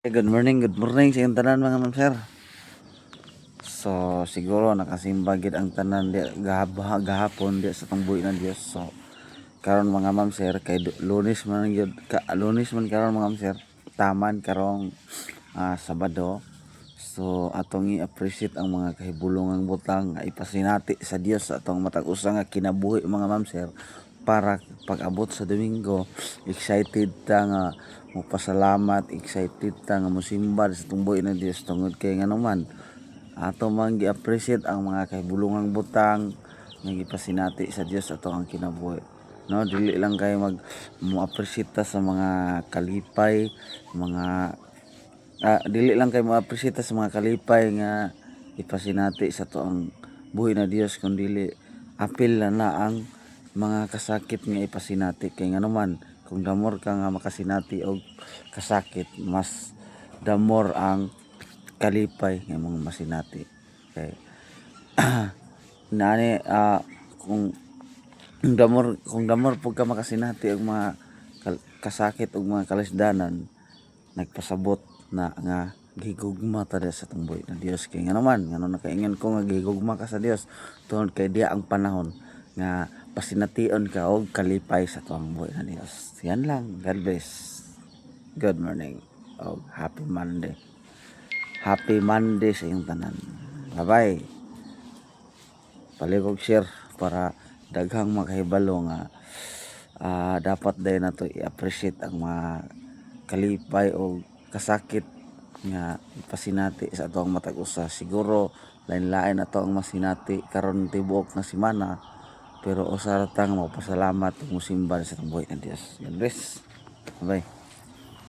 Good morning sa inyong tanan, mga ma'am sir. So siguro nakasimba gid ang tanan di gahapon di sa tungbuhi ng Dios. So karon, mga ma'am sir, kay Lunes man gyud ka, Lunes man karon, mga ma'am sir, taman karong Sabado. So atong i-appreciate ang mga kahibulongang butang nga ipasinati sa Dios sa atong matag usa nga kinabuhi, mga ma'am sir, para pag-abot sa Domingo, excited ta nga mopasalamat, excited ta nga mosimba sa tumbuhi ng Dios, tungod kay ngano man ato man gi-appreciate ang mga kahibulongang butang nga gipasinati sa Dios ato ang kinabuhi, no? Dili lang kay mag mo appreciate ta sa mga kalipay, mga dili lang kay mo appreciate ta sa mga kalipay nga ipasinati sa ato ang buhi na Dios, kun dili apil na na ang mga kasakit nga ipasinati, kay ngano man kung the more ka nga makasinati og kasakit, mas the more ang kalipay nga imong masinati. Kay nani kung the more, kung the more pud ka makasinati og mga kasakit ug mga kalisdanan, nagpasabot na nga gihigugma ta sa tumbuhi ng Dios. Kay ngano man, ngano nakaingon ko nga gihigugma ka sa Dios? Tungod kay diya ang panahon nga pasination ka og kalipay sa tuang buhi ng Dios. Yan lang. God bless. Good morning og happy Monday. Happy Monday sa inyong tanan. Bye bye. Palihog share para daghang makahibalo nga dapat diay nato i-appreciate ang mga kalipay o kasakit nga ipasinati sa ato ang matag usa. Siguro lain-lain ato ang masinati karon tibuok nga semana, pero usa ra ta nga mapasalamat ug mosimba sa atong buhi ng Dios. God bless. Bye.